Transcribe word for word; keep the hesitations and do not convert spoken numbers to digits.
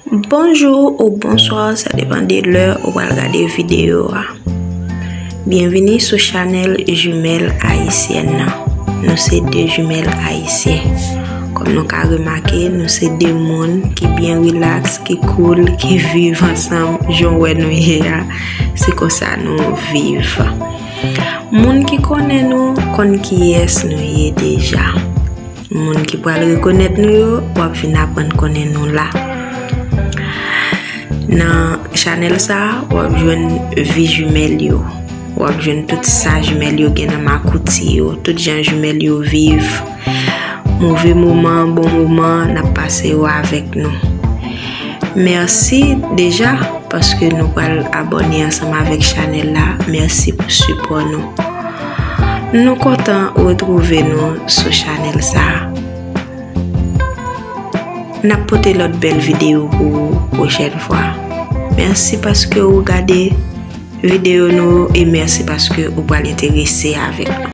Bonjou ou bonswa, sa depann de lè ou pral gade videyo a. Byenvini sou chanèl Jimèl Ayisyèn nan. Nou se de jimèl ayisyen. Kòm nou ka remake, nou se de moun ki byen rilaks, ki koul, ki viv ansanm jan w wè nou ye a. Se konsa nou viv. Moun ki konnen nou konn kiyès nou ye deja. Moun ki pral rekonèt nou yo, w ap vin aprann konnen nou la. Nan chanèl sa a, w ap jwenn vi jimèl yo. W ap jwenn tout sa jimèl yo gen nan makouti yo, tout jan jimèl yo viv. Move moman, bon moman, n ap pase yo avèk nou. Mèsi deja paske nou pral abòne ansanm avèk chanèl la. Mèsi pou sipò nou. Nou kontan retwouve nou sou chanèl sa a. N ap pote lòt bèl videyo pou ou pwochèn fwa. Mèsi paske ou gade videyo nou e mèsi paske ou pral enterese avèk nou.